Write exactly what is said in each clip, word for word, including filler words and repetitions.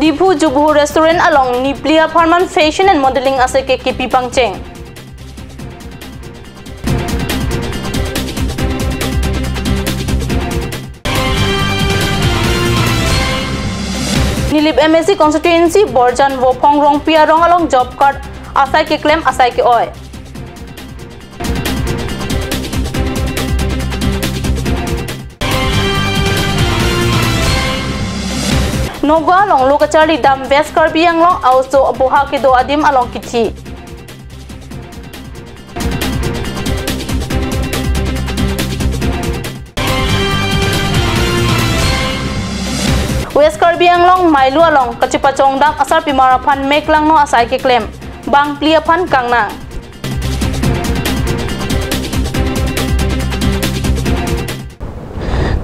Diphu Jubuhu Restaurant along niphli apharman fashion and modeling asai ke kipi pangcheng. Nilip M A C constituency Borjan Vophong Rongpi arong along job card asai keklem asai ke-oi. Nagaon along lo kacharli dam West Karbi Anglong a-oso aboha kedo adim along kithi. West Karbi Anglong Mailu along kachepachong dam asarpimar aphan mek langno asai keklem, bangphli aphan kangnang.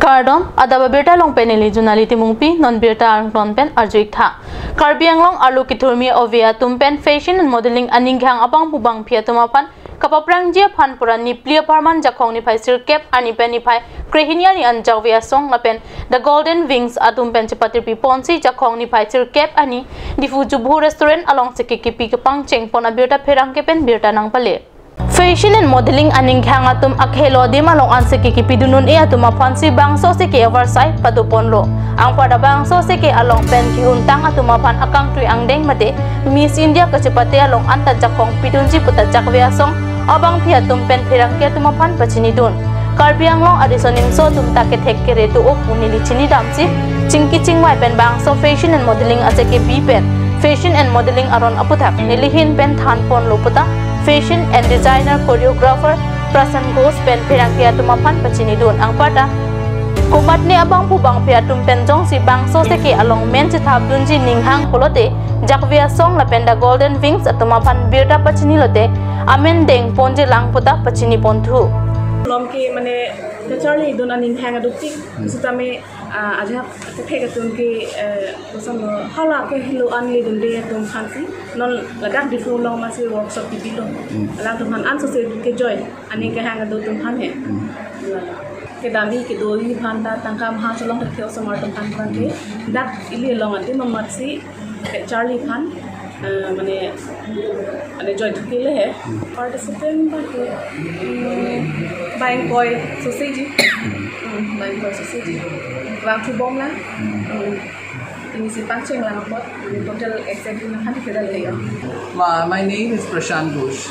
Kardom, adap abirta along pen neli Junali Timungpi, non birta arongton pen arju-ik tha. Karbi Anglong arlo kethurmi ove atum pen fashion and modeling aning kehang abangphu bangphi atum aphan kapaprangji aphan pura niphli apharman Jakhong niphai sirkep arni pen niphai krehini arni an jakve asong lapen The Golden Wings atum pen chepatirpi ponsi Jakhong niphai sirkep arni Diphu Jubuhu Restaurant alongsi ke kipi kepangcheng pon abirta pherangke pen birta nangpale. Fashion and modeling aning kehang atum akhei lo adim along ansi ke kipidun un-e atum aphansi bangso si ke avarsai pado ponlo. Anparta bangso si ke along pen kehun tang atum aphan akangtui angdeng mate Miss India kachepate along anta Jakhong pidunji puta jakve asong abangphi atum pen pherangke atum aphan pachinidun. Karbi Anglong ariso nimso atum ta kethek kere do-o pu neli chinidamsi chingki chingvai pen bangso fashion and modeling asai kebi pen fashion and modeling aron aputhak neli ahin pen than ponlo puta fashion and designer choreographer Prasan Ghosh pen pherangke atum aphan pachinidun. Anparta komatne abangphu bangphi atum pen jongsi bangso si ke along men chethapdunji ning hang pulote jakve asong lapen The Golden Wings atum aphan birta pachini lote amen deng ponji lang puta pachini ponthu. Lom ke mane kacharli dun aning hang aduk tik, hmm, sitame, ah, ajak kethek atum ke, eh, koson lo, hala ke helo an ledunde atum aphansi non ladak Diphu along masi workshop pipilo. Hmm. Alangtum aphan anso si kejoi aning kehang ado atum aphan he. Hmm. Kedamji kedoji aphan ta tangka maha cholong thek osomar atum aphan ke dak ili along ante mamatsi kacharli aphan, eh, mane, mane join thukile he. Hmm. Participant abang ke, hmm, bang ingkoi soseji. Hmm. Hmm, bang ingkoi soseji. Vangthu bomlang. Hmm. Hmm. Pini si pangcheng lang apot, total exactly nangkhan kedal le ya. My, my name is Prashant Ghosh.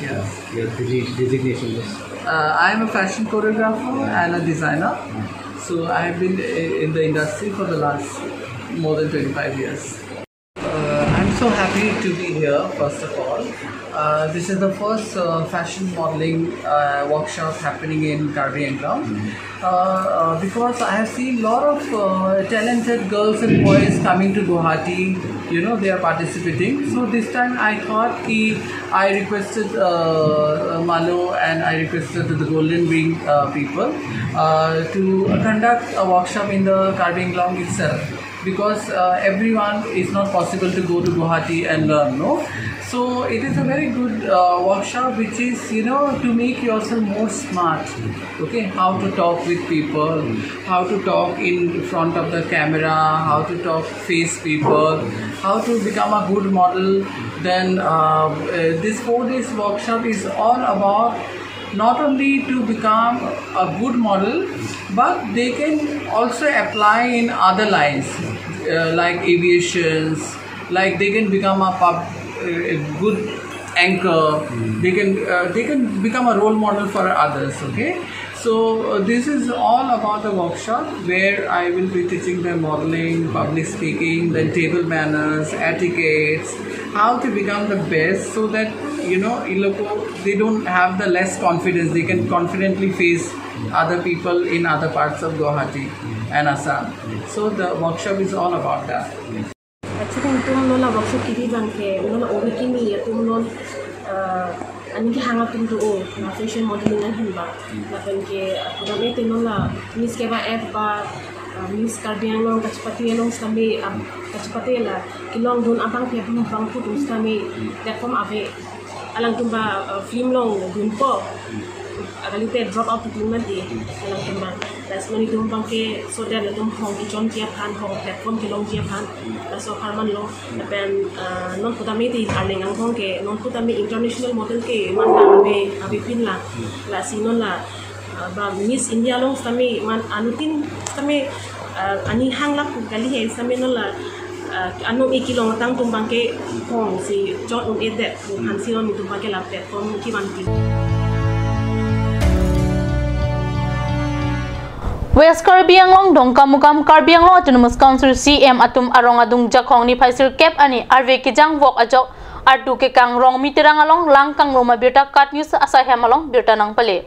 Yeah. Your desi-, designation is? Uh, I am a fashion choreographer and a designer. So I have been i-, in the industry for the last more than twenty-five years. Uh, I'm so happy to be here, first of all. Uh, this is the first, uh, fashion modeling, uh, workshop happening in Karbi Anglong. Uh, uh, because I have seen lot of, uh, talented girls and boys coming to Guwahati, you know, they are participating. So this time I thought ki I requested, uh, Malo and I requested to the Golden Wing, uh, people, uh, to conduct a workshop in the Karbi Anglong itself. Because, uh, everyone is not possible to go to Guwahati and learn, no? So it is a very good, uh, workshop, which is, you know, to make yourself more smart, okay? How to talk with people, how to talk in front of the camera, how to talk face people, how to become a good model. Then, uh, uh, this four days workshop is all about not only to become a good model, but they can also apply in other lines, uh, like aviations, like they can become a pub, a good anchor. Hmm. They can, uh, they can become a role model for others. Okay, so, uh, this is all about the workshop where I will be teaching them modeling, public speaking, then table manners, etiquettes, how to become the best, so that, you know, in loko, they don't have the less confidence. They can confidently face other people in other parts of Guwahati and Assam. So the workshop is all about that. Actually, itum non la workshop kiri abang ke, non la ove kimi, itum non, uh, aning kehang atum do-o, na fashion modeling ahin abang. Lapen ke, uh, program ete non la Miss Keba F ba, uh, Miss Karbi Anglong kachepate along sitame, um, kachepate la kelongdun abangphu abangphu atum sitame platform ave. Alangtum ba, uh, film longdunpo. Kalite drop out pi mati, alangtum abang. Lasi non itum abangke so that latum hong kechonji aphan, hong platform kelongji aphan, laso apharman lo. Lapen, ah, non putame ti arleng anghong ke, non putame international model ke man la ave, avepin lang. Lasi non la, ah, ba Miss India along sitame man anuttin sitame, ah, ani hang lap kali he sitame non la, ah, anong e kelong atang atum abangke hong si chot un-edet, aphansi non itum abangke la platform kevan pi. West Karbi Anglong Dongkamukam Karbi Anglong Autonomous Council C M atum arong adung Jakhong niphai sirkep arni arve kejang vok ajok artu kekang Rongmi Terang along lang kanglum abirta KAT News asai hem along birta nangpale.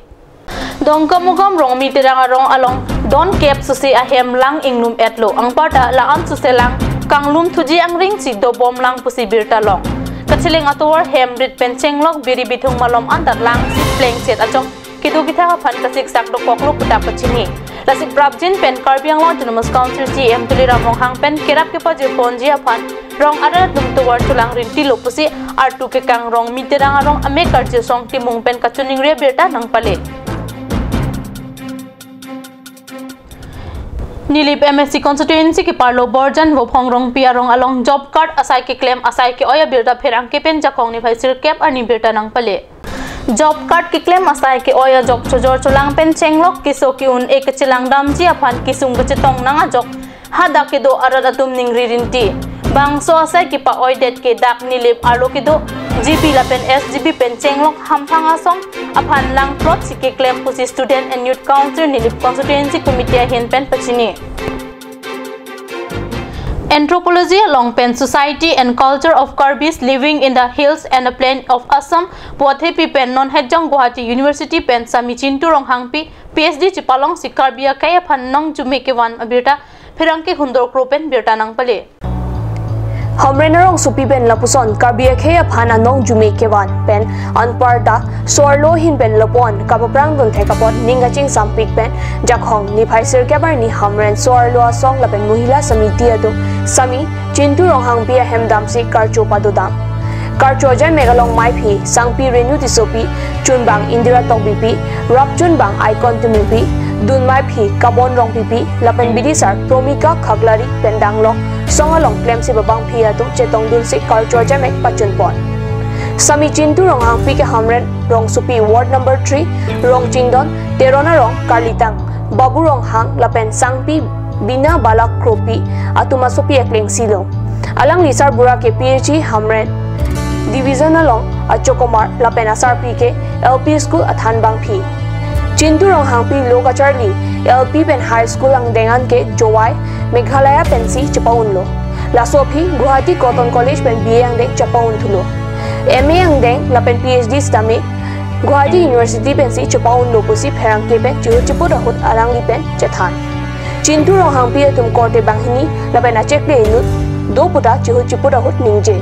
Dongkamukam Rongmi Terang arong along don kep suse ahem lang inglum-etlo, anparta la-an suse lang kanglum thuji angring si dobom lang pusi birta long. Kachelang atovar hem rit pen chenglok biri bithung malom andat lang si plengset ajok kedo kethak aphan kasiksak dokoklo puta pachini. Lasi prapjin pen Karbi Anglong Autonomous Council C M Tuliram Ronghang pen kerap kepajirponji aphan rong arat atum tovar chelang rintilo pusi artu kekang Rongmi Terang arong amek karjisong Timung pen kachiningri abirta nangpale. Nilip M A C constituency keparlo Borjan Vophong Rongpi arong along job card asai keklem asai ke-oi abirta pherangke pen Jakhong niphai sirkep arni birta nangpale. Job card keklem asai ke-oi ajok chojor cholang pen chenglok keso ke-un-e kachelang damji aphan kesung kachetong nang ajok hadak kedo arat atum ningri rinti. Bangso asai kepa-oidet ke dak Nilip arlo kedo G B lapen S G B pen chenglok hamphang asong aphan lang plot si keklem pusi Student and Youth Council Nilip Constituency Committee ahin pen pachini. Anthropology along pen Society and Culture of Karbis Living in the Hills and the Plain of Assam pu athepi pen non hejong Guwahati University pen Sami Chintu Ronghangpi P H D chepalong si Karbi akhei aphan nong jume kevan abirta pherangke hundor kro pen birta nangpale. Hamren arongsopi pen lapuson Karbi akhei aphan anong jume kevan pen anparta so-arlo ahin pen lapu-an kapaprang dunthek apot ning kachingsampik pen Jakhong niphai sirkep arni Hamren so-arlo asong lapen Mohila Samiti atum Sami Chintu Ronghangpi ahem damsi karcho padodam. Karcho ajaimek along maiphi Sangpi Renu Tissopi, chunbang Indira Tokbipi, rapchunbang Icon Timupi, dun maiphi Kabon Rongpipi, lapen bidisar Promika Khaklari pen danglok song along klemsi babangpi atum chetongdunsi karcho ajaimek pachunpon. Sami Chintu Ronghangpi ke Hamren rongsopi ward number three, Rongchingdon, Teron arong, Karlitang, Babu Ronghang lapen Sangpi Bina Balak Kropi atum asopi aklengsilo. Alangli sarbura ke P H E Hamren Division along achokomar lapen asarpi ke L P school athan bangpi. Chintu Ronghangpi lo kacharli L P pen high school angdeng an ke Jowai, Meghalaya pensi chepa-unlo. Laso aphi Guwahati Cotton College pen B A angdeng chepa-unthulo. M A angdeng lapen P H D sitame Guwahati University pensi chepa-unlo pusi pherangke pen chihut chiput ahut alangli pen chethan. Chintu Ronghangpi atum korte banghini lapen achekle inut do puta chihut chiput ahut ningje.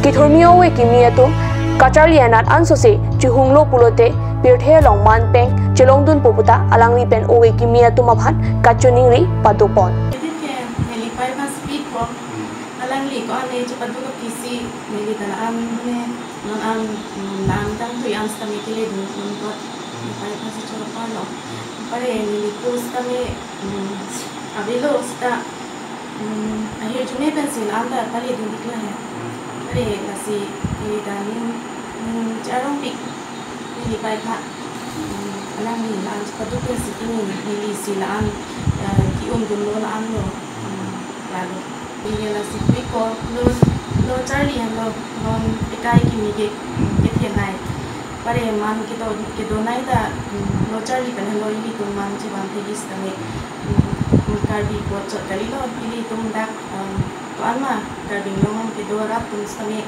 Kethurmi ove kimi atum kacharli anat ansose chihunglo pulote pirthe along man peng chelongdunpo puta alangli pen ove kimi atum aphan kachiningri padopon. Edit ke neli pai mas pi po. Alangli ko-an le chepaduk aphi si neli ta la-an ne non an, mm, la-an tangtui an sitame keledun non pot. Neli pai pas choro palo. Pare neli post tame, mm, avelo seta, mm, ahirjume pensi la-an ta paledun diklo he. Pare lasi neli ta ning, mm, charongpik neli pai pha. Mm, alangli la-an chepaduk pensi kini neli si la-an, eh, ki-undunlo la-anlo. Mm, lalo. Neli lasi pi ko lo, lo charli henlo non ekai kimi ke, kethenei. Pare man kedo, kedonei ta, mm, lo charli pen henlo ilitum man chevan thekji sitame, mm, Karbi apot chot kalilo ilitum dak, um, to-an ma Karbi Anglong kedo arat atum sitame,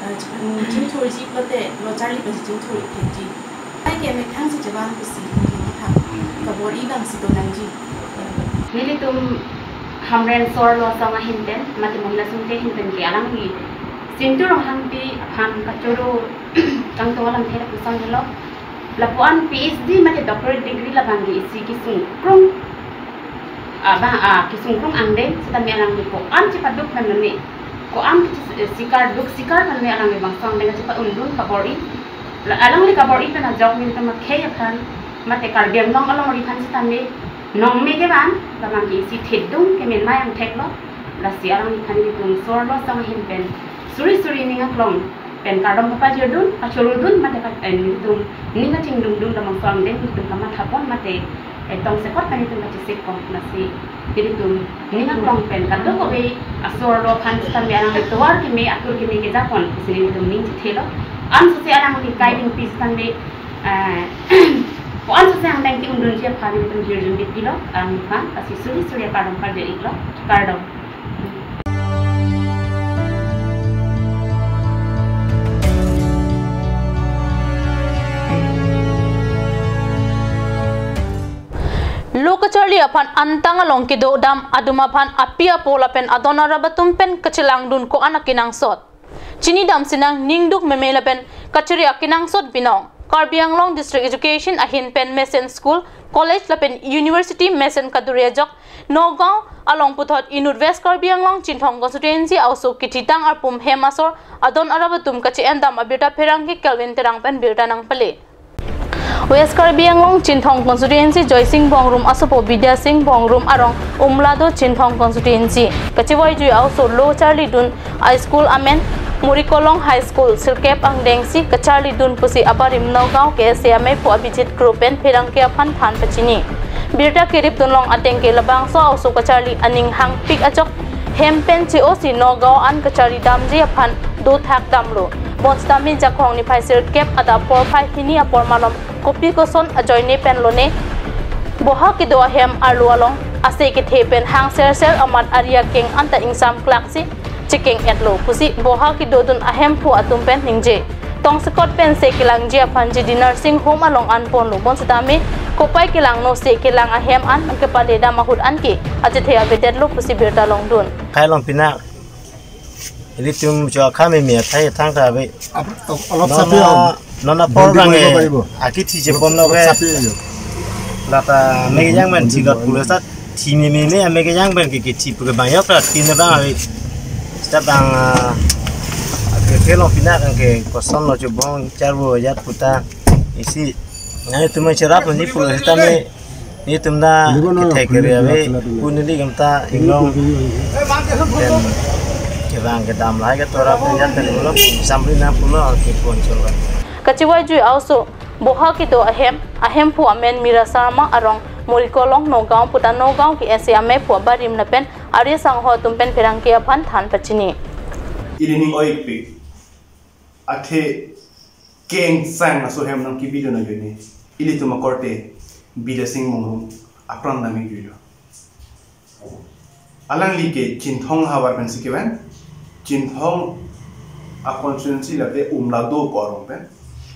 uh, chim-, mm, chimthurji pulote lo charli pen chimthur thekji. Ai ke methang si chevan pusi neli methang kabor-i abang si donangji. Nelitum Hamren so-arlo asong ahin pen, mate Mohila Samiti ahin pen ke alangli Chintu Ronghangpi aphan kachoro kangtung alamthe lapuson helo. Lapu-an P H D mate doctorate degree labang ke isi kesung krung, ah, ba, ah, kesung krung angdeng, sitame alangli ko-an chepaduk pen mane, ko-an si-, sikar duk sikar pen mane alangli bangso angdeng chepa-undun kabor-i. La alangli kabor-i pen ajok nelitum akhei aphan, mate Karbi Anglong alongri aphan sitame nongme kevan, labang ke isi thedung kemen mai angthek lo. Lasi alangliphan nelitum sorlo song ahin pen suri suri ning aklong pen kardom kapajirdun, kachorudun, mate ka-, eh, nelitum ning kachingdungdun labangso angdeng nelitum kamathapon, mate eh, tongsekot pen nelitum kachesikpon, lasi nelitum ning aklong pen kadokave asorlo aphan sitame alangli tovar keme, atur keme kejapon pusi nelitum ning chethelo. Ansose alangli kai dingpi sitame, eh, ko-ansose angdeng ke-undunji aphan nelitum hirjumpipilo alangliphan, lasi suri suri akardom pajir-iklo, kardom. Lo kacharli aphan antang along kedodam adum aphan api apo lapen adon arap atum pen kachelangdun ko-an akenangsot. Chinidam sinang ningduk meme lapen kachiri akenangsot binong. Karbi Anglong District Education ahin pen mesen school, college lapen university mesen kaduri ajok Nagaon along puthot inut West Karbi Anglong Chinthong constituency aoso kithitang arpum hem asor adon arap atum kache-endam abirta pherangke Kelvin Terang pen birta nangpale. West Karbi Anglong Chinthong constituency Joysing Bongrum asopo Bidya Sing Bongrum arong Umlado Chinthong constituency kachevaijui aoso lo charlidun a school amen Murikolong High School sirkep angdengsi kacharlidun pusi abarim Nagaon K S A amephu Abhijit Kro pen pherangke aphan than pachini. Birta keripdunlong ateng ke labangso aoso kacharli aning hangpik ajok hem pen che-osi Nagaon an kacharlidamji aphan dothakdamlo. Bonsitame Jakhong niphai sirkep adap porphai hini apor malom kopi koson ajoine pen lone boha kedo ahem arlo along ase kethe pen hang serser amat ari akeng anta ingsam klaksi chekeng-etlo pusi boha kedodun ahemphu atum pen ningje. Tongsekot pen se kelangji aphan G D Nursing Home along anponlo, bonsitame kopai kelangno se kelang ahem an kepadedam ahut anke achethe avedetlo pusi birta longdun. Kai long pina ilitum jo khami mi athai thangta ave. Ap-, ap-, alop non sapi na, om. Non na por bang bang e. Bang e. Akithi je pon lo ke. Sapi yo. Lata mege jang ban thi got pulo sa thi mi mi mi mege jang ban ke ke thi pu ke bang yok ta thi na bang ave. Sa bang, ah, ke ke lo pina kan ke koson lo chubong charbo yat puta isi. Ngai tum cherap ni pulo sitame. Nelitum ta kethek kere ave, pu neli gamta inglong pen kevang kedam lahai ke tora pen jat pen pulo, samri na pulo, ke pon cholo. Kachevaijui aoso boha kedo ahem, ahemphu amen Mira Sharma arong Murikolong Nagaon puta Nagaon K S A amephu abarim lapen ari sangho atum pen pherangke aphan than pachini. Ili ning oikpik. Athe kengsang aso hem nangkebidun ajoine ilitum akorte Bidya Sing Bongrum apran nangkebidun. Alangli ke Chinthong havar pensi kevan, Chinthong a constituency lapen Umlado pu arong pen.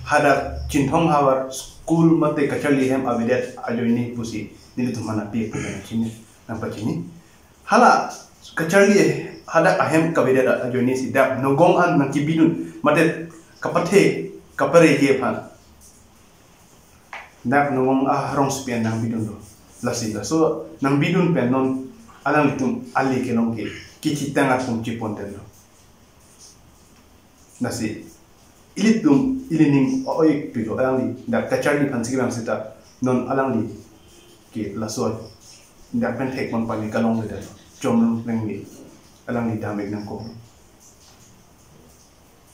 Hadak Chinthong havar school mate kacharli hem avedet ajoine pusi nelitum aphan api pu nangchini, nangpachini. Hala kacharli hadak ahem kavedet ajoine si dak Nagaon an nangkebidun mate kapathe kaparege aphan dak Nagaon arongsopi an nangbidunlo. Lasi laso nangbidun pen non alanglitum ale kelong ke kithitang atum chepondetlo. Lasi ilitum ili ning oikpiklo, alangli dak kacharli aphansi kelang seta non alangli ke laso dak pen thekpon pali kalongledet, chomlong lengni alangli dam-ik nangkok.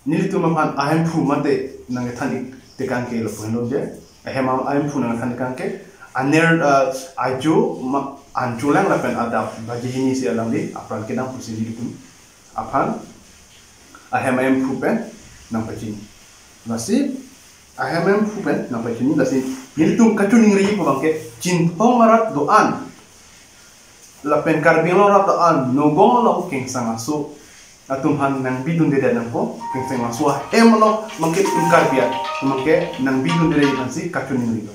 Nelitum aphan ahemphu mate nangkethan-ik tekang ke lapu henlo je, ahem ahemphu nangkethan tekang ke aner, ah, ajo ma-, ancholang lapen adap baji hini si alangli apran kedam pusi nelitum aphan ahem ahemphu pen nangpachini. Lasi ahem ahemphu pen nangpachini, lasi nelitum kachiningri pu abang ke Chinthong arat do-an lapen Karbi Anglong arat do-an Nagaon along kengsang aso atum aphan nangbidundedet nangpo, kengsang aso ahem along abang ke itum Karbi abang ke nangbidundedet aphansi kachiningrilo.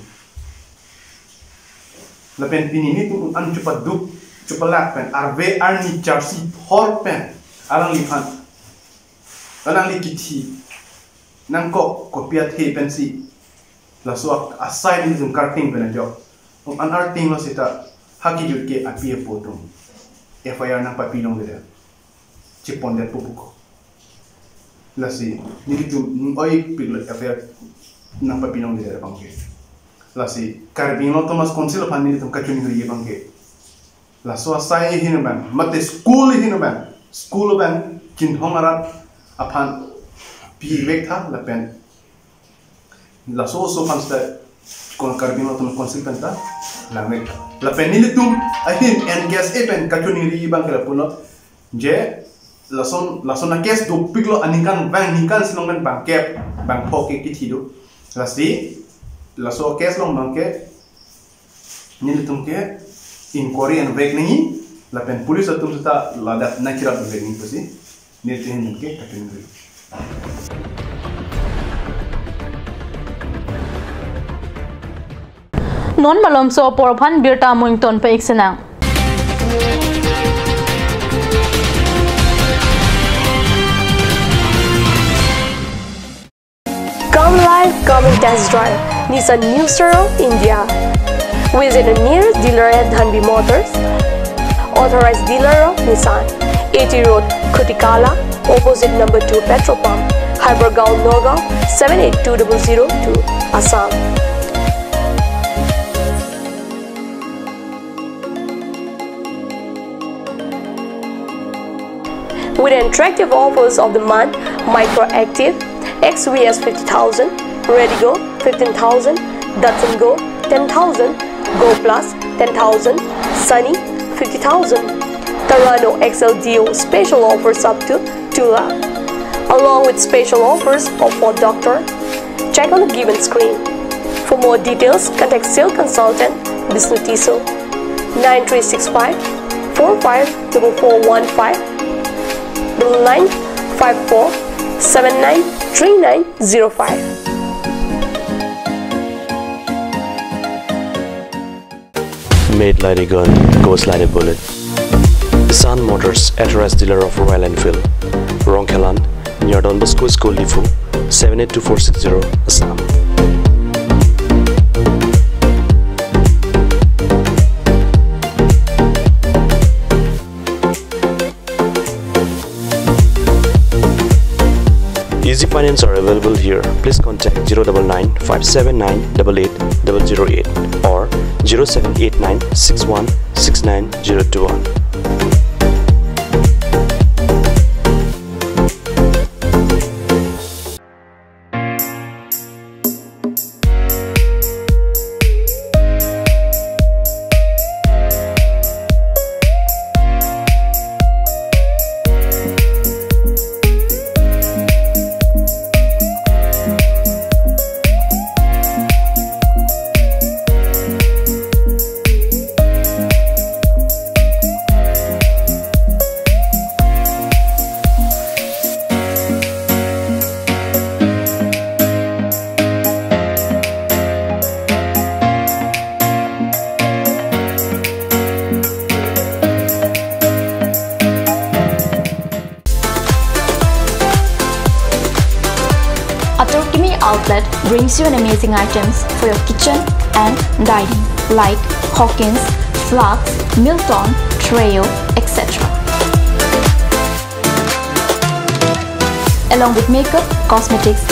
Lapen pini nelitum an chepaduk chepalak pen arve arni charsi thor pen alangliphan, alangli kithi nangkok kopi athe pensi laso ak-, asai nelitum karting pen ajok. An artinglo seta ha kejut ke api apo atum F I R nangpapi longledet, chepondet pu puko. Lasi nelitum ning oikpiklo F I R nangpapinong dei abang ke. Lasi Karbi Anglong Autonomous Council aphan nelitum kachiningri abang ke, laso asai ahin abang, mate school ahin abang, school abang chinthong arat aphan pivek tha lapen laso oso aphan seta kon Karbi Anglong Autonomous Council pen ta langvek tha. Lapen nelitum ahin N K S A pen kachiningri abang ke lapulo, je lason, lason a-case dopiklo, aningkan bang, ningkan si along pen bangkep bangphok ke kithi do. Lasi laso case along abang ke nelitum ke inquiry envek nangji, lapen police atum seta ladak nangcherap envek nangji pusi nelitum ahin ke kachiningri. Non malomso apor aphan birta amoingtun pa-ik sinang. Come live, come and test drive Nissan New Star of India. Visit the nearest dealer at Dhanvi Motors, authorized dealer of Nissan, A T Road, Khutikala, opposite number two petrol pump, Hypergaon, Nagaon, seven eight two double zero two, Assam. With attractive offers of the month, Micra Activa, X V S fifty thousand, Redigo fifteen thousand, Datsun Go ten thousand, Go Plus ten thousand, Sunny fifty thousand, Terrano X L D O special offers up to two lakh, along with special offers of Ford Doctor. Check on the given screen. For more details, contact sales consultant Bishnu Tisso, nine three six five four five double four one five, double nine five four seven nine three nine zero five. Made like a gun, goes like a bullet. Sun Motors, authorized dealer of Royal Enfield, Rongkhelan, near Don Bosco School, Diphu, seven eight two four six zero, Assam. Easy finance are available here. Please contact zero double nine five seven nine double eight double zero eight or zero seven eight nine six one six nine zero two one. Atur Kimi Outlet brings you an amazing items for your kitchen and dining, like Hawkins, Flask, Milton, Treo, et cetera. Along with makeup, cosmetics,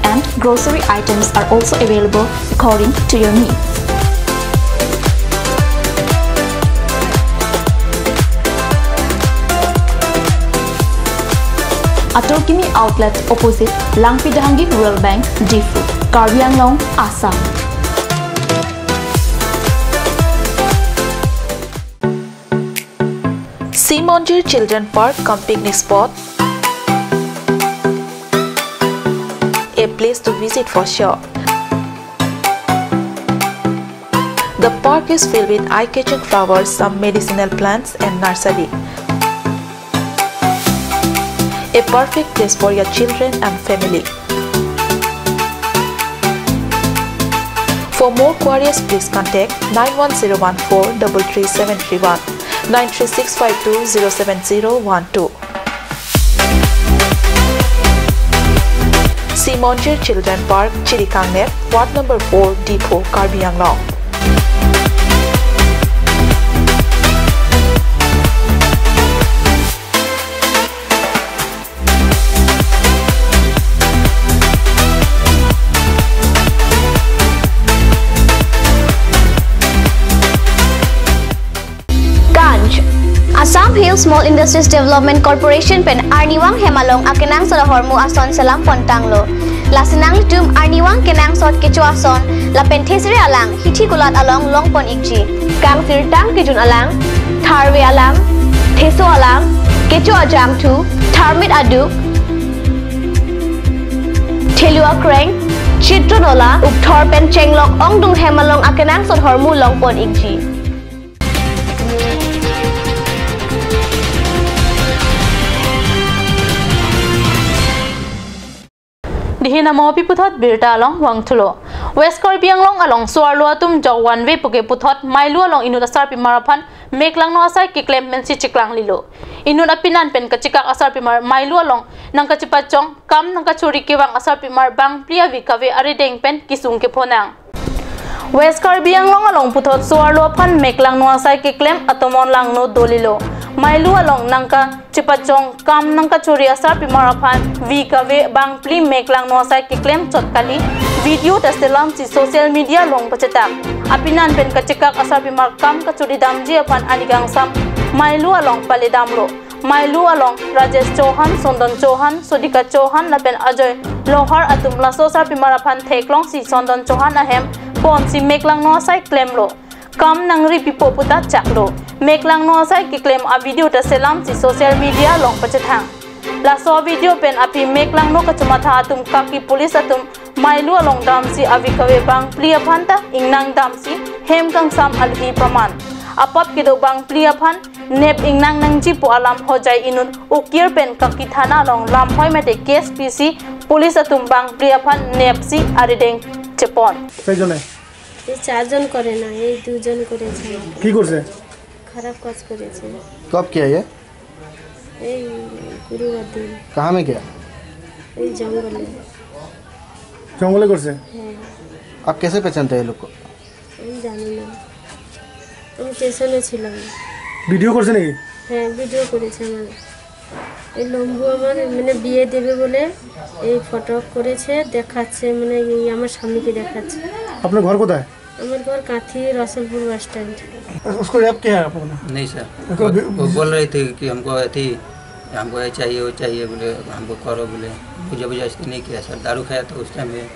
and grocery items are also available according to your needs. Atur Kimi Outlet, opposite Langpi Dehangi Rural Bank, Diphu, Karbi Anglong, Assam. Simonjir Children Park cum picnic spot, a place to visit for sure. The park is filled with eye-catching flowers, some medicinal plants, and nursery. A perfect place for your children and family. For more queries, please contact nine one zero one four double three seven three one, nine three six five two zero seven zero one two. Simonjir Children Park, Chirikangner, Ward number four, Diphu, Karbi Anglong. Hill Small Industries Development Corporation pen arnivang hem along akenangsot ahormu ason selam pon tanglo. Lasi nanglitum arnivang kenangsot kecho ason lapen thesere alang hithi kulat along long pon ikji. Kangsirtang kejun alang, tharve alang, theso alang, kecho ajangthu, tharmit aduk, thelu akreng, chitron ola, ukthor pen chenglok ongdung hem along akenangsot ahormu long pon ikji. Dihin amopi puthot birta along vangthulo. West Karbi Anglong along so-arlo atum jok vanve puke puthot mailu along inut asarpimar aphan meklangno asai keklem pensi cheklang lilo. Inut apinan pen kachekak asarpimar mailu along nangkachepachong kam nangkachori kevang asarpimar bangphli avi kave arideng pen kesung kephonang. West Karbi Anglong along puthot so-arlo aphan meklangno asai keklem atomon langno dolilo. Mailu along nangkachepachong kam nangkachori asarpimar aphan vi kave bangphli meklangno asai keklem chot kali video ta selamsi social media along pachetak. Apinan pen kachekak asarpimar kam kachori damji aphan anikangsam mailu along pale damlo. Mailu along Rajesh Chauhan, Sondan Chauhan, Sodika Chauhan lapen Ajoy Lohar atum laso asarpimar aphan theklongsi Sondan Chauhan ahem ponsi meklangno asai klemlo. Kam nangri pipo puta chaklo. Meklangno asai keklem avideo ta selamsi social media along pachethang. Laso avideo pen aphi meklangno kachomatha atum kaki police atum mailu along damsi avi kave bangphli aphan ta ingnang damsi hem kangsam alhi paman. Apap kedo bangphli aphan nep ingnang nangji pu alam hojai inut ukir pen kaki thana along lamhoi mate case pisi police atum bangphli aphan nepsi arideng chepon. কয়জনে? এই চারজন করে না, এই দুজন করেছে। কি করছে? খারাপ কাজ করেছে। कब किया ये? এই গুরুবার দিন। कहाँ में किया? এই জঙ্গলে। জঙ্গলে করছে? হ্যাঁ। आप कैसे पहचानते हैं ये लोग को? আমি জানি না, আমি স্টেশনে ছিলাম। ভিডিও করছে নাকি? হ্যাঁ, ভিডিও করেছে আমার। এই লম্বু আমার মানে বিয়ে দেবে বলে এই ফটো করেছে, দেখাচ্ছে, মানে এই আমার স্বামীকে দেখাচ্ছে। আপনার ঘর কোথায়? আমার ঘর কাঁথি, রসুলপুর বাস স্ট্যান্ড। उसको रेप किया है आप लोगों ने? नहीं सर। उसको वो, भी- वो बोल रही थी कि हमको अथी, हमको ये चाहिए, वो चाहिए बोले, हमको करो बोले। वो जबरदस्ती नहीं किया सर, दारू खाया था उस टाइम में,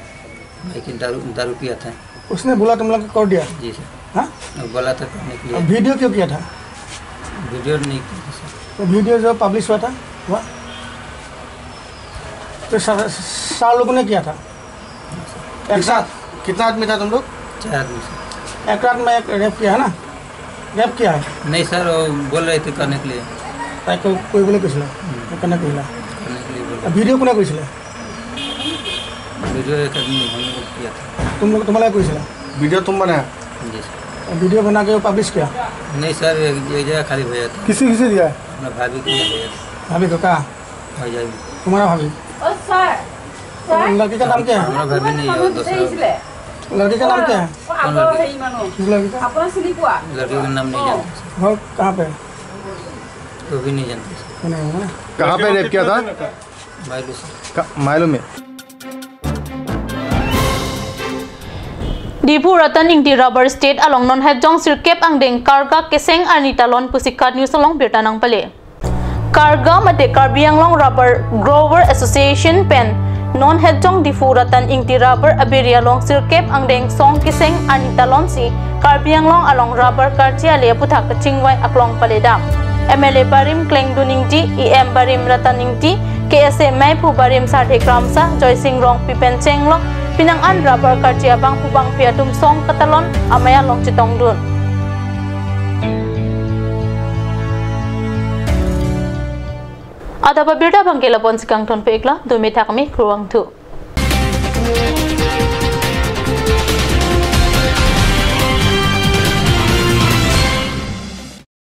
लेकिन दारू, दारू पिया था। उसने बोला तुम लोग को कर दिया? जी सर। हाँ? वो बोला था करने के लिए। अब वीडियो क्यों किया था? वीडियो नहीं किया था सर। तो वीडियो जो पब्लिश हुआ था, हुआ? तो सा-, सार लोगों ने किया था? एक साथ? कितना आदमी था तुम लोग? चार आदमी सर। एक रात में एक रेप किया है ना? रेप किया है? नहीं सर, वो बोल रहे थे करने के लिए। তাই কৈ-, কৰিবলৈ কৈছিলে? উম। সেইকাৰণে কৰিলা? करने के लिए बोल रहे। ভিডিঅ' কোনে কৰিছিলে? ভিডিঅ' এক আদমি हम लोग किया था। তুমি লোক, তোমালোকে কৰিছিলা? ভিডিঅ' তুমি বনায়া? जी सर। ভিডিঅ' বনা কে পাব্লিছ কিয়া? नहीं सर, एक, एक जगह खाली भैया था। किसी, किसी दिया? अपना भाभी को दिया था। भाभी को कहा? हो जाएगी। तुम्हारा भाभी? ओ सर, सर। लड़की का नाम क्या है? हमारा भाभी नहीं है, वो दूसरा। लड़की का नाम क्या है? कौन लड़की? इस लड़की का? लड़की का नाम नहीं जानते सर। घर कहाँ पे? वो भी नहीं जानते सर। नहीं है ना? कहाँ पे रेप किया था? मायलू सर। का-, मायलू में। Diphu Ratan Ingti Rubber Estate along non hetjong sirkep angdeng karga keseng arni talon pusi KAT News along birta nangpale. Karga mate Karbi Anglong Rubber Grower Association pen non hetjong Diphu Ratan Ingti Rubber abiri along sirkep angdeng song keseng arni talonsi Karbi Anglong along rubber karchi ale aputhak kachingvai aklong paledam. M L A barim Klengdun Ingti, E M barim Ratan Ingti, K S A meiphu barim Sardhe Kramsa, Joysing Rongpi pen chenglok pinang an rubber karchi abangphu bangpi atum song katalon amei along chetongdun. Adap abirta abangke lapu-ansi kangtonpik-lo, dome thakme, kurvangthu.